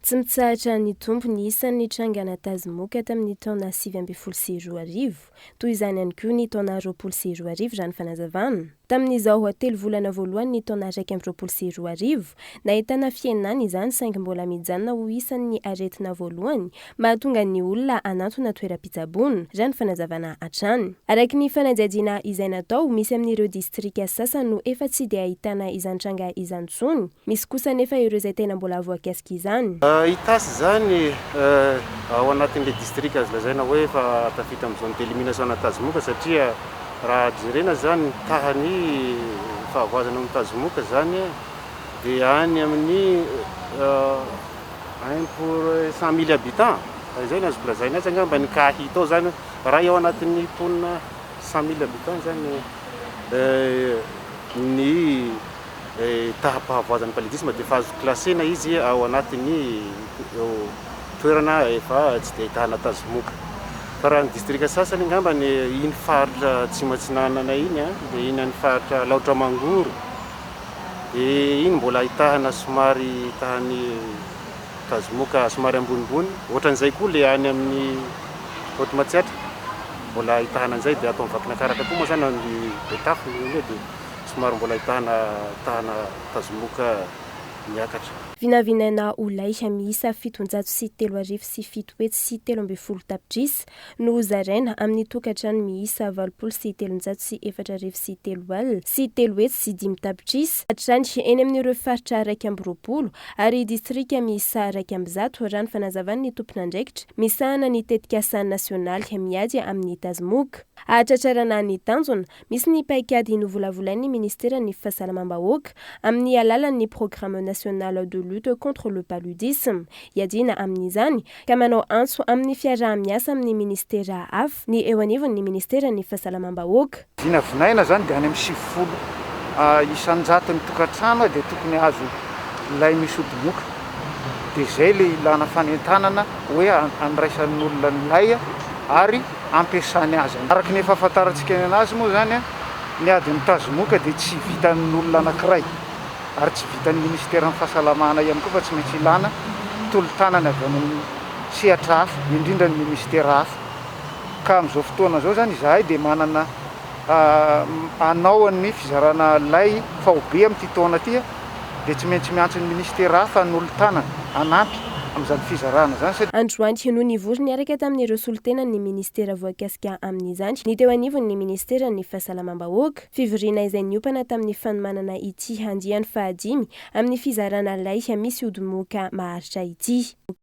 Tsy mitsahatra nitombo ny isan'ny trangana tazomoka tamin'ny taona 2019. Toy izany ihany koa ny taona 2020, raha ny fanazavana. Tamin'izao telo volana voalohany ny taona 2021, nahitana fihenana izany saingy mbola mijanona ho isan'ny aretina voalohany mahatonga ny olona hanantona toeram-pitsaboana, raha ny fanazavana hatrany. Araka ny fanadihadiana izay natao, misy amin'ireo distrika sasany no efa tsy dia ahitana izany tranga izany intsony. Misy kosa anefa ireo izay tena mbola voakasika izany. Itasy izany ao anatin'ilay distrika azo lazaina hoe efa tafita amin'ny zone d'élimination ana tazomoka satria raha jerena izany ny tahan'ny fahavoazana amin'ny tazomoka izany dia any amin'ny un pour 100 000 habitants, izay no azoko lazaina azy angamba. Ny cas hita ao izany, raha eo anatin'ny mponina 100 000 habitants izany ny taham-pahavoazan'ny paludisme, dia efa azo classena izy ao anatin'ny toerana efa tsy dia ahitana tazomoka. Fa raha ny distrika sasany angamba, ny iny faritra Atsimo Atsinanana iny, dia iny any faritra Alaotra Mangoro, dia iny mbola ahitana somary tahan'ny tazomoka somary ambonimbony. Ohatran'izay koa le any amin'ny Haute Matsiatra, mbola ahitana an'izay. Dia ato amin'ny Vakinankaratra koa moa zany, any Betafo iny, dia somary mbola ahitana tahana tazomoka miakatra. Vinavinaina ho lay miisa 703 713 tapitrisa no zaraina amin'ny tokantrano miisa 380 304 003 tapitrisa hatrany eny amin'ireo faritra 21 ary distrika miisa 101, raha ny fanazavan'ny tompon'andraikitra misahana ny tetikasa nasionaly miady amin'ny tazomoka. Ahatratrarana ny tanjona, misy ny paikady novolavolain'ny ministeran'ny fahasalamam-bahoaka amin'ny alalan'ny programme national de lutte contre le paludisme iadiana amin'izany, ka manao antso amin'ny fiaraha-miasa amin'ny ministera hafa ny eo anivon'ny ministeran'ny fahasalamam-bahoaka. Vinavinaina zany dia any amin'ny 90% ny tokantrano dia tokony azo lay misy odimoka. Dia zay le ilana fanentanana hoe andraisan'olona ny lay ary ampiasany azy. Araka ny efa ahafantarantsika ny anazy moa zany, ny adin'ny tazomoka dia tsy vitan'olona anankiray ary tsy vitan'ny ministeran'ny fahasalamana ihany koa, fa tsy maintsy ilana tolo-tanana avy any amin'ny sehatra hafa, indrindra ny ministera hafa. Ka amin'izao fotoana izao zany izahay dia manana anao ny fizarana lay faobe amin'ity taona ity, dia tsy maintsy miantso ny ministera hafa hanolo-tanana hanampy amin'izany fizarana zany satria Androany no nivory niaraka tamin'ireo solontenan'ny ministera voakasika amin'izany ny teo anivon'ny ministeran'ny fahasalamam-bahoaka. Fivoriana izay niompana tamin'ny fanomanana ity andiany fahadimy amin'ny fizarana lay misy odimoka maharitra ity.